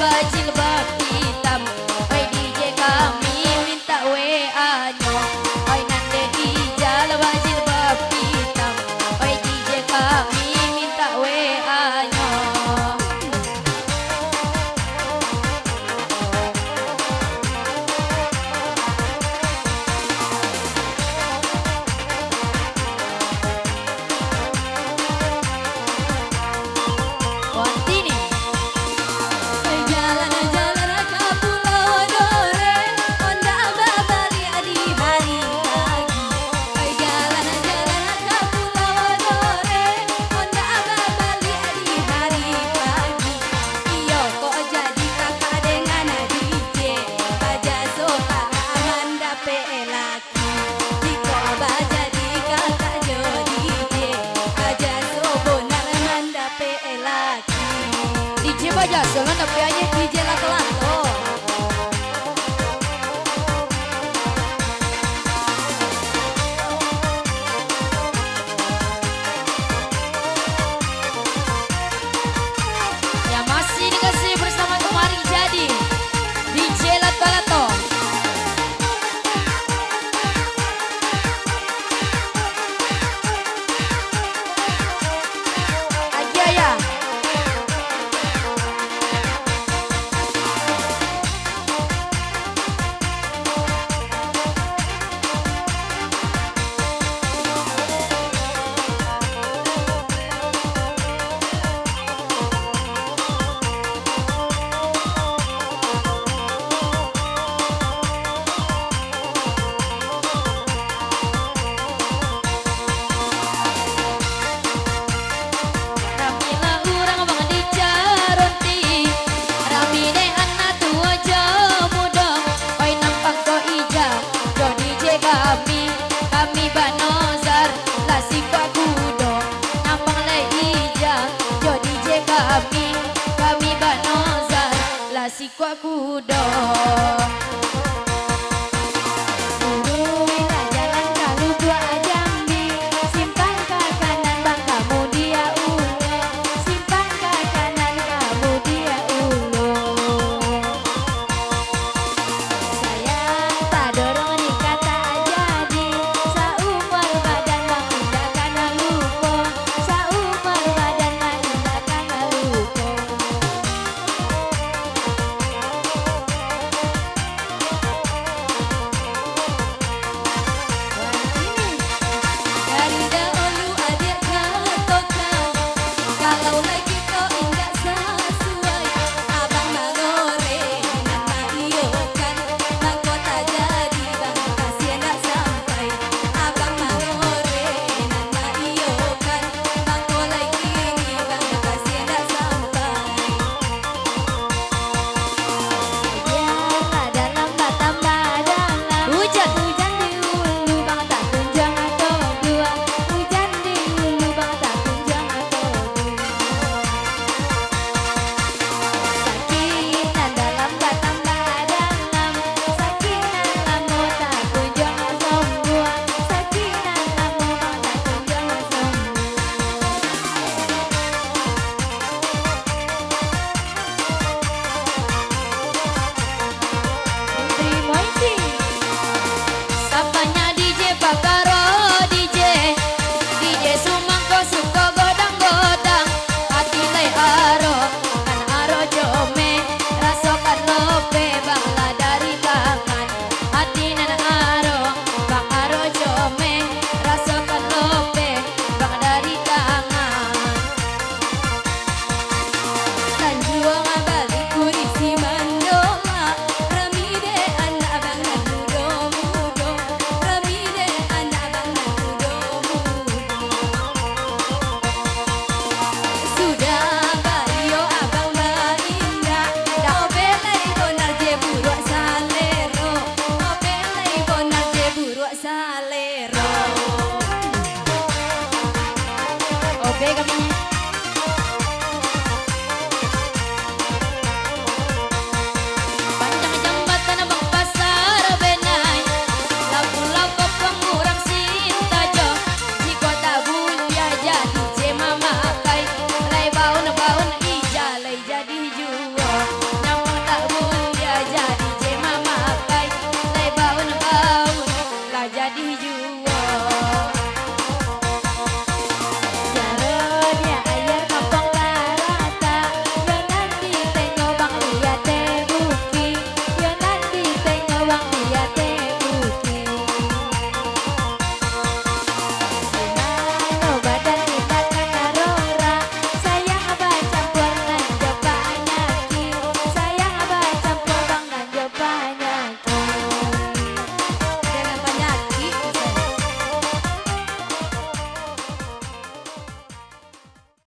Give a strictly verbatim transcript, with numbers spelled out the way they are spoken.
Bajilbab itam, oi D J kami mintak W A-nyo. Oi nan dek Ijal bajilbab itam, oi D J kami mintak W A-nyo. Wantini. Oi jalan-jalan ka Pulau Dore, ondak babaliak di hari pagi. Oi jalan-jalan ka Pulau Dore, ondak babaliak di hari pagi. Iyo kok jadi kakak dengan D J, bajaso ka mandapek laki. Jikok bajadi kakak jo D J, bajaso bonar mandapek laki. D J bajaso lah dapek aje D J lato-lato. Yang masih dikasih bersama kemarin jadi D J Lato-Lato. Agia ya. Ramilah urang bang di Caronti, rami dek anak tuo jo mudo. Oi nampang ko Ijal jo D J kami, kami banozar lah sikuak kudo. Nampang lai Ijal jo D J kami, kami banozar lah sikuak kudo.